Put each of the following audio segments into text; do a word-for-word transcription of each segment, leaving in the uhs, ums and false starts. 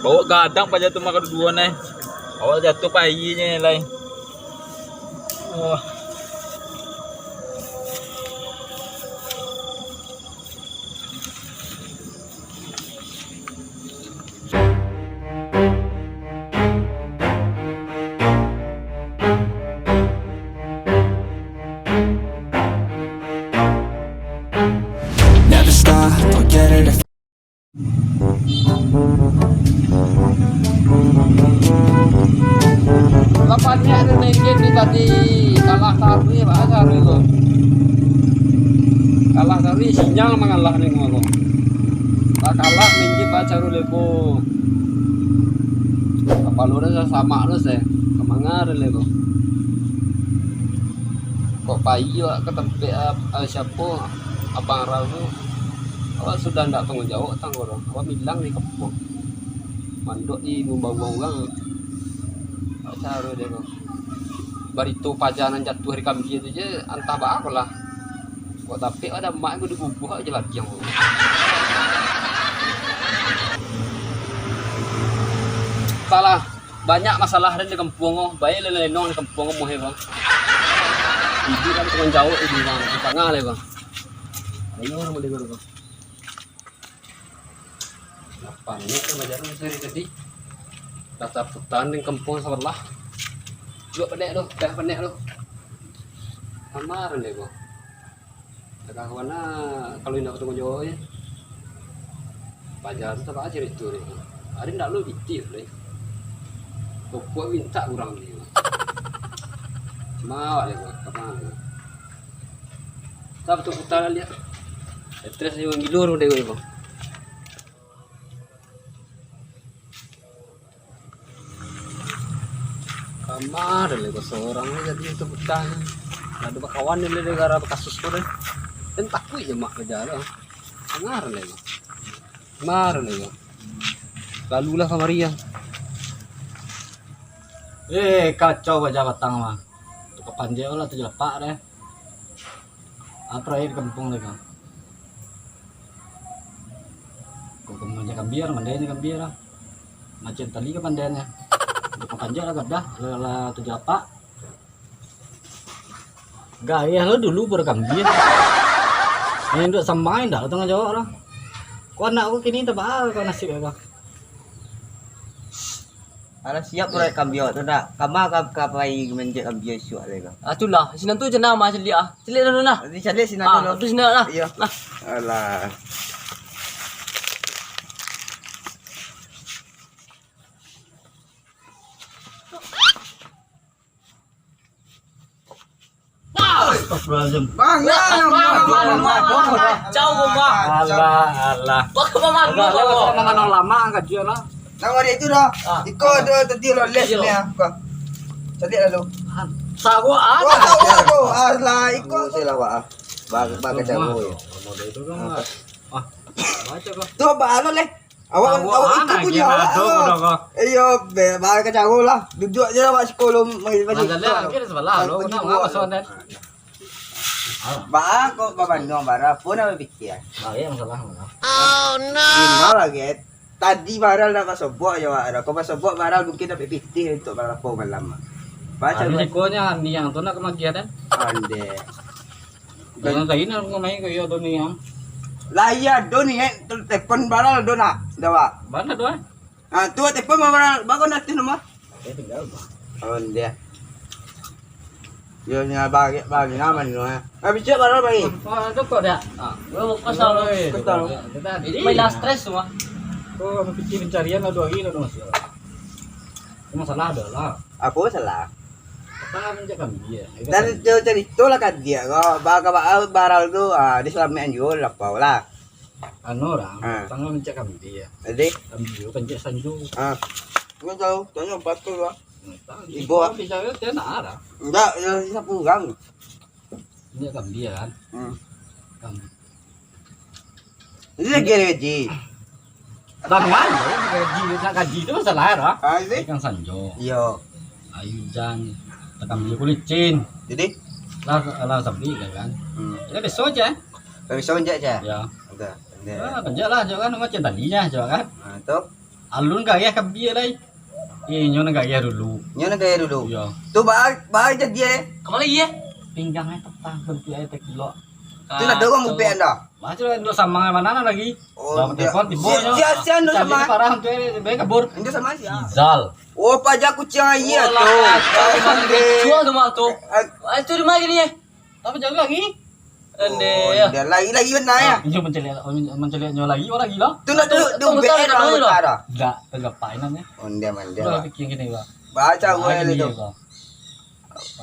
Awak gadang paja tu mah kaduduan, eh. Awak jatuah payi nyo lai. Wah. Never stop, don't get it. Lapan ni ado naikin ni tadi, kalah taruih, bah, taruih tu. Kalah taruih, sinyal mangalah ni, ngomong. Lah kalah, naikin, bah, caru lebo. Kapalo dah samak tu, se. Kamanga dah lebo. Kok payi awak ka tampek, ah, ah, siapo, Abang Rau tu? Awak sudah ndak tangguang jawab tang ko tu. Awak bilang di kampuang. Mandok di mumbawang urang. Awak caro dia tu. Barito paja nan jatuah di kambia tu je, antah baa ko lah. Kok tampek awak damak ko digubuah awak je latiang tu. Salah. Banyak masalah den di kampuang ko, bae lenong-lenong di kampuang ko, muhe ko. Iduik kan tukang jawok iduik bang, di tangah le bang. Ayo urang mode ko. Lapan ni kan bajalan sari tadi. Dah taputan di kampuang sabalah. Juak panek tu, dah panek tu. Kamar le ko. Takah kawan ah, kalau indak batangguang jawab je. Paja tu tabaa carito dia. Ari ndak lo pitih tu deh. Pokok mintak urang dia. Cuma awak dia buat, apa dia. Tak betul putar lihat. Stres dia gilo tu dia. Kamar le ko sorang ni jadi itu budak ni. Ado bakawan ni le gara bakasus ko deh. Den takuik je mak kerja tu. Kamar le ko. Kamar le ko. Lalulah kamari ya. Eh, kacau aja batang mah. Tu kapanjek lah tu jelapak deh. Apa air kampung deh kan. Kok kamu aja kambia, mandai aja kambia lah. Macam tali ka pandainya. Untuk panjang lah gadah, lah, lah tujuh apak. Gaya lo dulu baru kambia. Ini duk samai ndak tangguang jawab lah. Kau anak aku kini tak bakal kau nasib kau. Alah, siap proyek kambia tu ndak? Kama ka, ka pai manjek kambia isuak lai ka? Ah, tu lah. Sinan tu je nah, mah caliak ah. Caliak dah, nah. Nanti caliak sinan Ah, dulu. Tu sinan lah. Iya. Nah. Alah. Astagfirullahaladzim. Bang, Bang, bang, bang, bang, bang, bang. Kacau, Bang. Alah, alah. Bang, Bang, Bang, Bang, Bang. Bang, Bang, lama kajian lah. Nama dia itu dah? Ah. Iko ada tadi lo les Iyo. ni aku. Cari lalu. Sawo Oh, ada. tahu aku. Alah, iko Aku tu. sih lah, Wak. Bang, bang Itu kacau. mah, Bang. Model itu kan, Apa? Mas. Ah, baca kok. Tu apa anu leh? Awak, Awak awak itu anak punya yang awak ado tu. Udah kok. Iyo, be, bang kacau lah. Duduk je lah awak sekolah, mari, mari. Nah, dah, dah, mungkin sebelah Mari lo, pergi nak dua ngapa lo. soal dan? Ba, kok babandung bara pun nak berpikir. Ah, iya, masalah, masalah. Lima lagi. Tadi barang nak basobok je awak dah. Kau basobok barang mungkin dapat pitih untuk balapo malam. Baca Tapi buat sikonya niang tu nak kemagian kan? Ande. Jangan kain aku main ke iyo tu niang. Lah iya do ni eh, telepon barang do nak. Dah, Wak. Mana tu eh? Ah, tu telepon barang, baru nanti nomor. Saya tinggal, Bang. Oh, dia. Yo, ni abang, abang, ni aman tu eh. Habis cek barang bagi. Ah, tu kok dah. Ah, lo kesal. Oi, Kesal. Jadi, Main lah stres tu, ah. Kau ambil pitih pencarian lah dua hari lah tu masih. Itu masalah ada lah. Apa masalah? Kata mencak kambing ya. Dan dia cerita lah kan dia. Kau ba-, ba-, barang tu, ah, dia selamat anjur lah, apa lah. Anu orang, Ah. tangah mencak kambing ya. Jadi? Kambing tu kan cek sanju. Ah. Kau tahu, tanya apa tu lah. Ibu, ah. Bisa dia nak arah. Enggak, dia siapa orang? Mencak kambing ya kan? Hmm. Kambing. Ini lagi ada gaji. Bang, mana gaji, nak gaji tu masalah dah. Ah, ini? Ikan sanjo. Iyo. Ayu jan, takam dia kulit cin. Jadi? Lah, lah sabri kan. Hmm. Jadi besok je. Besok je je. Ya. Udah. Udah. Ah, kerja lah, je kan macam tadi je, je kan. Ah, tu. Alun gayah ka bia lai. Eh, nyo nan gayah dulu. Nyo nan gayah dulu. Iyo. Tu ba, ba jadi eh. Ka ma lai eh? Pinggang ai patah, bantuak ai takilok. Tu lah dorong ubek anda. Macam lah, dua samang mana lagi? Oh, Bang dia. Telepon tibo nyo. Sia, sia, sia, dua samang. Parah tu eh, bae kabur. Anda sama sia. Izal. Oh, paja kuciang aia tu. Cua tu mah tu. Ah, tu di mana ni eh? Tapi jalan lagi. Ande, oh, ya. Dia lagi, lagi benar ya. Ah, inyo mancaliak, mancaliak nyo lagi, oh, lagi lah. Tu nak duduk, duduk, duduk, duduk, duduk, duduk, duduk. Dak, tagapai nan ya. Onde mande. Udah lah. Pikir gini lah. Baca gue itu.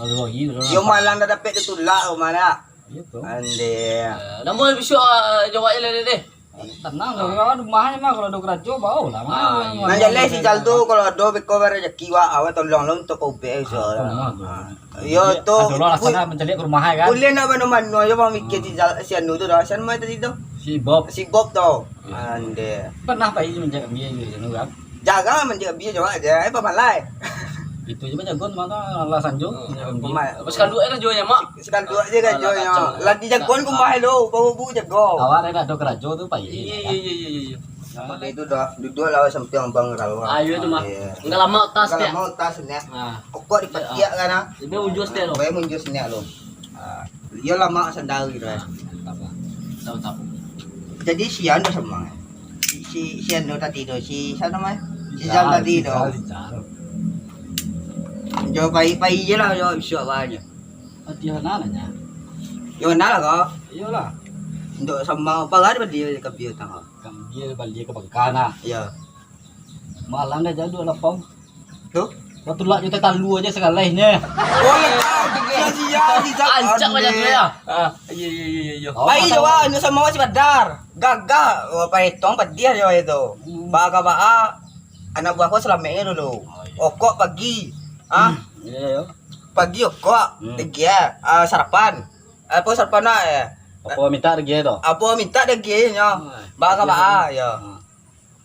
Lalu lagi, udah. Yo lah. Malang dah dapat tu tulak rumah dah. Iya tu. Ande. Namun besok jawab je lah deh. Tenang, kalau rumah ni mah, kalau ada karajo, bau lah. Ah, iya. Nah, jaleh si Jal tu, kalau ada beko barajaki, wak, awak tolong lo untuk kau bek, so. Ah, tenang tu. Yo, tu. Ado lah, sana mancaliak ka rumah, kan? Ulih nak mano-mano, yo, bang, mikir si Jal, si anu tu dah, si anu tadi tu. Si Bob. Si Bob tu. Iya. Ande. Pernah pai mancaliak kambia di sana, kan? Jarang mancaliak kambia, cuma aja, eh, pamalai. Itu je jagoan mah, lah sanjo. Oh, mancaliak kambia. Apa sekali dua aja jualnya, Mak? Sekali dua aja kan jualnya. Lah, lah, kacau. Lah di jagoan kumah lo, baru bu jago. Awak dah ado karajo tu, pai. Iya, iya, iya, iya, iya. Sampai itu dah, duduk lah sampai abang rawa. Ah, iya tu, Mak. Iya. Enggak lama utas. Enggak lama utas, nek. Ah. Pokok dipatiak kan, ah. Dia unjus dia lo. Bae munjus nek lo. Ah, iyo lama sandal gitu, eh. Ah, tak apa. Tahu, tahu. Jadi sian tu sama. Si, si, si anu tadi tu, si, siapa namanya? Si Zal tadi tu. Zal, si Zal. Jo pai, pai je lah, jo besok apa aja. Hati mana nanya? Yo, mana lah kau? Iyolah. Untuk sama apa lah dia beli kambia tangah. Kambia beli ka bangka nah. Iya. Malam dah jadul lapang. Tu? Batulak juta talu aja sakali nyo. Oh, iya. Sia-sia, sia-sia. Ancak banyak tu ya. Ah, iya, iya, iya, iya. Pai jo, wah, ini sama si Badar. Gagah, wah, pai tong padiah jo itu. Hmm. Baa ka baa, anak buah ko salamek nyo dulu. Oh, iya. Okok pagi. Ah. Hmm, iya, iya. Pagi okok, hmm, dek dia, ah, sarapan. Apa sarapan nak, eh? Apa minta dek dia tu? Apa minta dek dia nyo. Hmm. Baa ka baa, yo. Hmm.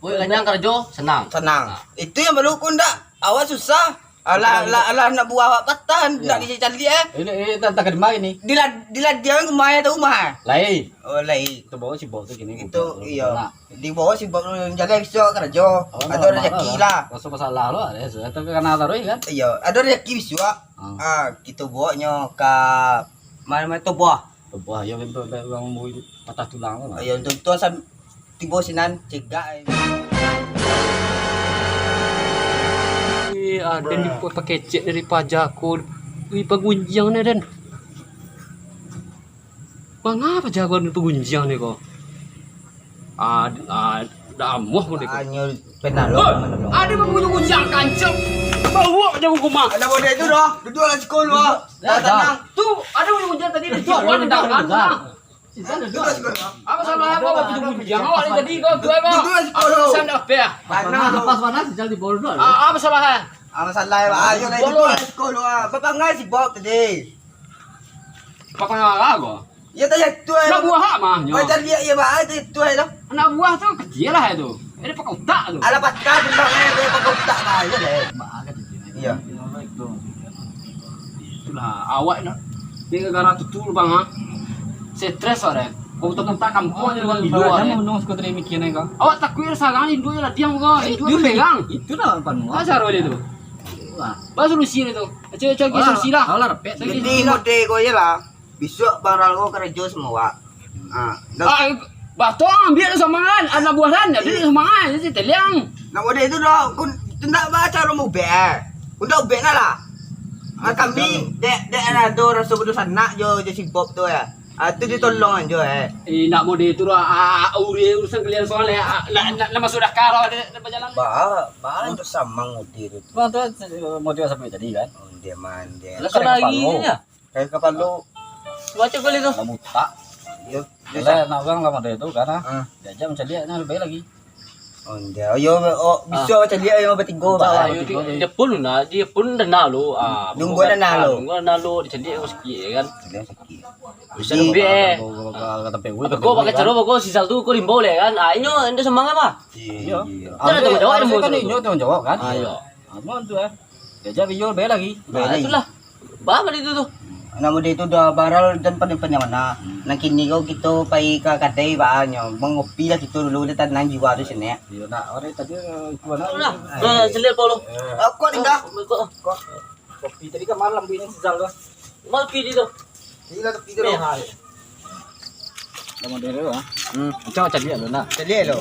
Woi, lanyang karajo, sanang. Sanang. Ah. Itu yang baru ku ndak, awak susah. Alah, alah, alah, anak buah awak patah, ndak dicaliak, eh. Ini, ini tantang ka di ma ini? Di la-, di ladiang rumah tu, rumah. Lai. Oh, lai. Itu bawa si Bob tu kini. Itu, iyo. Nah. Di bawa si Bob tu jalan besok karajo. Oh, ado rezeki lah. Raso masalah lo, ado, tapi kana taruih kan? Iyo, ado rezeki besok. Ah. Ah, kito bawa nyo ka mana-mana tu buah. Wah, yo, be-, be-, be-, urang mambuih patah tulang tu lah. Ayo, untuang-untuang sam-, tibo sinan, cegak ai. Eh, aden di pa-, pakecek dari paja ko. Wih, pagunjiang ni, Den. Manga paja ko ni pagunjiang ni ko? Ah, ah, dah amuah pun dek. Anyo penalok. Hei, ado bagunjiang kancang. Bawa jago rumah. Ado model tu dah. Duduk lah sikul, wah. Dah, dah. Tenang. Tu, ado bagunjiang tadi, dah. Duduk, duduk, duduk. Apa salah apa? Apa tu gunjiang? Awak ni tadi kau tu apa? Duduk lah sikul. Apa salah apa ya? Panas, panas, Jal, di bawah duduk. Ah, apa salah, eh? Apa salah, wah? Ayo lah, duduk lah sikul, wah. Bapak ngai si Bob tadi. Bapak ngai apa? Ya, tak jatuh, eh. Anak buah mah, nyo. Macam dia, ya, bah, tak jatuh, eh, tu. Anak buah tu kecil lah itu. Ini pakai utak tu. Alah, patah tu, bah, eh, dia pakai utak, bah, ya, deh. Bah, kecil. Iya. Itulah, awak nak. Dia gara-gara tu, tu, bang, ha. Stres, awak, deh. Kau betul-betul tak kampung aja, bang, di luar, eh. Menung sekuteri mikirnya, kau. Awak takut sarang, induk je lah, diam, kau. Induk pegang. Itulah, pan. Apa cara dia tu? Wah. Apa solusi dia tu? Cari, cari solusi lah. Alah, repek. Jadi, mode kau je lah. Bisuak bang Ralgo karajo samo awak. Ha, dah. Ah, bah, tong ambiak tu samangan, anak buah dan, jadi samangan, jadi teliang. Nak model tu dah, kun, tu ndak baca rumah ubek, eh. Kun dak ubek nah lah. Ah, kami, dek, dek ado raso badusanak jo, jo si Bob tu, eh. Ah, tu ditolong ajo, eh. Eh, nak model tu dah, ah, ah, uri-, urusan kalian soal, eh, ah, nak, nak, nak masuk Dakar, ah, dia, dia bajalan. Ba, ba, tu samang model tu. Bang, tu, eh, model sampai tadi, kan? Oh, dia mandai. Lah, kena lagi ni, ya? Kayak kapalo. Baca boleh tu. Lah butak. Yo, yo, lah, nak urang lah model tu kan, ah. Ah. Diajak mancaliak, nah, lebih lagi. Oh, ndak. Yo, oh, bisa mancaliak yo batigo, bah. Yo, bertigo dia, dia pun nah, dia pun dah nah lo. Ah, nunggu dah nah lo. Nunggu dah nah lo, dicaliak sikit, ya kan? Caliak sikit. Bisa jadi, lebih, eh. Kau pakai cara, kau sisal tu, kau rimbau leh, kan? Ah, inyo, inyo semangat, bah. Iya, iya. Ada tanggung jawab, kan? Inyo tanggung jawab, kan? Ayo. Aman tu, eh. Diajak video, bayar lagi. Bayar lagi. Itulah. Bah, bali tu, tu. Namo dia tu dah baral dan pandai-pandai mana. Nang kini ko kito pai ka kadai baa nyo, mangopi lah kito dulu, dah tanang jiwa tu sini. Iyo nak, ore tadi itu mana? Lah, eh, selir polo. Kok tinggal? Kok? Kopi tadi kan malam bini sejal tu. Mal pidi tu. Ila tapi tu. Mehal. Sama dulu ah. Hmm, cok caliak lu nak. Caliak lu.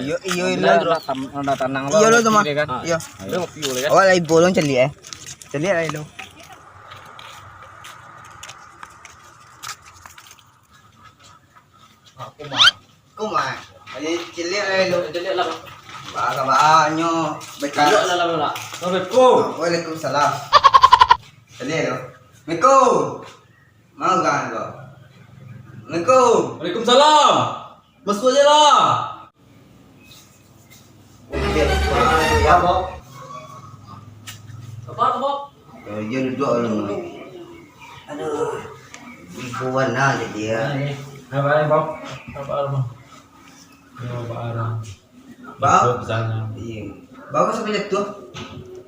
Iyo, iyo, ilo. Ada tanang lu. Iyo lu tu mah. Iyo. Ada kopi boleh kan? Awak lai bolong caliak eh. Caliak lai lu. Aku mah. Aku mah. Ayo caliak lai lu. Caliak lah. Baa, baa nyo beka. Caliak lah, lah, lah. Assalamualaikum. Waalaikumsalam. Caliak lu. Assalamualaikum. Manga ko? Assalamualaikum. Waalaikumsalam. Masuk aja lah. Apa, Bob? Apa, apa, Bob? Yo, yo, duduak dulu. Aduh. Ibu warna jadi ya. Apa, Bob? Apa, Bob? Yo, barang. Baa? Itu pesannya. Iyo. Baa sampai jatuah?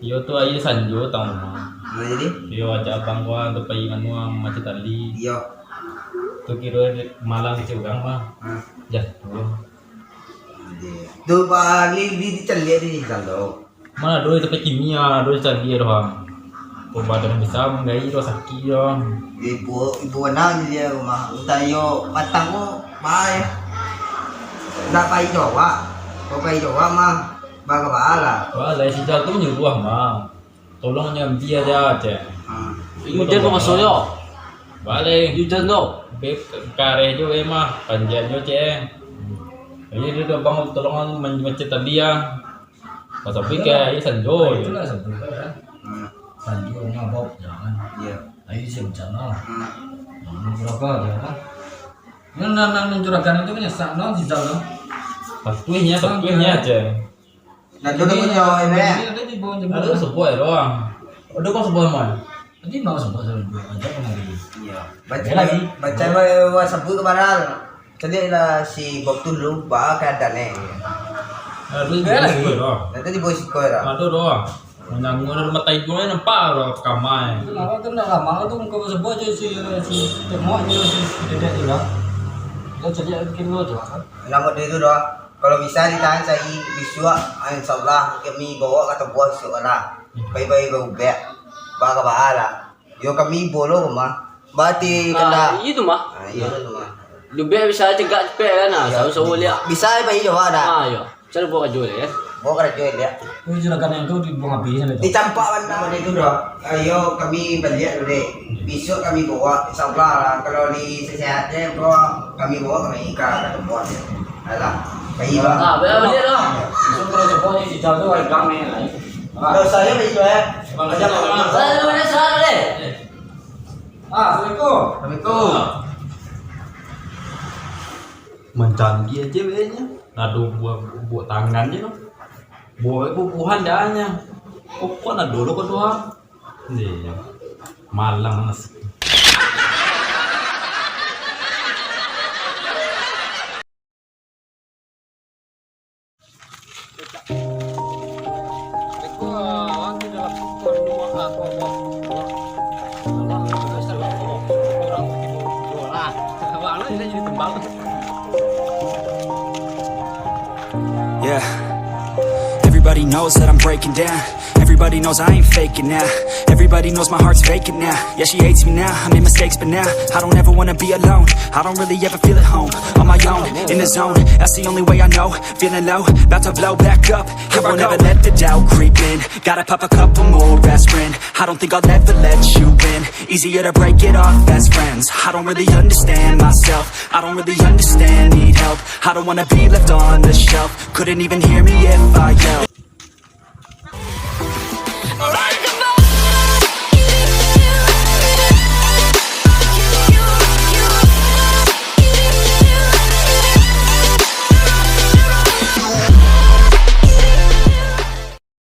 Iyo tu aia sanjo tang mah. Nah, jadi? Iyo, ajak abang gua tu pai manu macam tadi. Iyo. Tu kiro malang kecil urang mah. Nah. Jatuah. Jadi. Tu baa li, li dicaliak di dalam tu. Mana ado sampai kimia, ado caliak doh. Kok badan bisa manggai doh sakik doh. Ibu, ibu anang di dia rumah. Entah iyo matang ko, baa yo. Ndak pai jo awak. Kok pai jo awak mah, baa ka baa lah. Baa lai, si Jal tu manyuruah mah. Tolong nyo ambiak aja, ceh. Ha. Ujan ko maso yo. Baleh. Ujan tu. Be-, kareh jo be mah, panjang jo, ceh. Jadi dia tu abang tolong man-, macam tadi ya. Pas sampai ke aia sanjo je. Itulah sanjo kan. Hmm. Sanjo ngabok jangan. Iya. Aia siap hujan lah. Hmm. Jangan berapa jangan. Yang nan, nan mencurahkan itu kan nyesak no, sisal no. Patuihnya, patuihnya aja. Nah, tu dah punya awak ini. Ada di bawah jembatan. Ada sebuah doang. Ada kau sebuah mana? Tadi mau sebuah sama dua aja kan hari ini. Iya. Baca lagi. Baca wa-, wa-, sebut ke barang. Caliak lah si Bob tu dulu, baa keadaan eh. Aduh, beda lagi. Nanti di bawah sikoi lah. Aduh, doh. Manyanggur dari mata hidung eh, nampak lah kamar eh. Itu lama tu, ndak lama tu, muka sebab je si, si Temok je, si Dedek je lah. Dia caliak bikin dulu tu lah kan. Nama dia tu doh. Kalau bisa ditahan sahari, bisuak, ah, insya Allah kami bawa ka tembuah bisuak lah. Pai-pai baubek. Baa ka baa lah. Yo kami bolo mah. Bati kena. Ah, itu mah. Ah, iyo tu mah. Lubeh bisa cegak cepek kan, ah, iyo. Sawo-sawo liak. Bisa pai jo dah. Ah, iyo. Cari buat karajo liak, kan? Buat karajo liak. Itu juragan yang tu dibuang habis kan itu. Dicampak bana itu doh. Ayo kami baliak dulu deh. Besok kami bawa, insya Allah lah. Kalau di sesehatnya, bro, kami bawa kami ka, ka tempat. Alah, pai lah. Ah, baliak, baliak lah. Besok kalau tempat ni, si Jal tu, orang gang ni lah. Ah. Kalau saya begitu, eh. Bang, macam saya, saya, saya, saya, saya. Ah, assalamualaikum. Assalamualaikum. Mancanggi aja kayaknya. Ado buah, buah tangan je tu. Buah bubuhan dah nya. Pokok nak dulu ko doang. Iya. Malang nasi. Yeah. Everybody knows that I'm breaking down. Everybody knows I ain't faking now. Everybody knows my heart's faking now. Yeah, she hates me now. I made mistakes, but now I don't ever wanna be alone. I don't really ever feel at home. On my own, in the zone. That's the only way I know. Feeling low, about to blow back up. I won't ever let the doubt creep in. Gotta pop a couple more aspirin. I don't think I'll ever let you in. Easier to break it off best friends. I don't really understand myself. I don't really understand, need help. I don't wanna be left on the shelf. Couldn't even hear me if I yelled.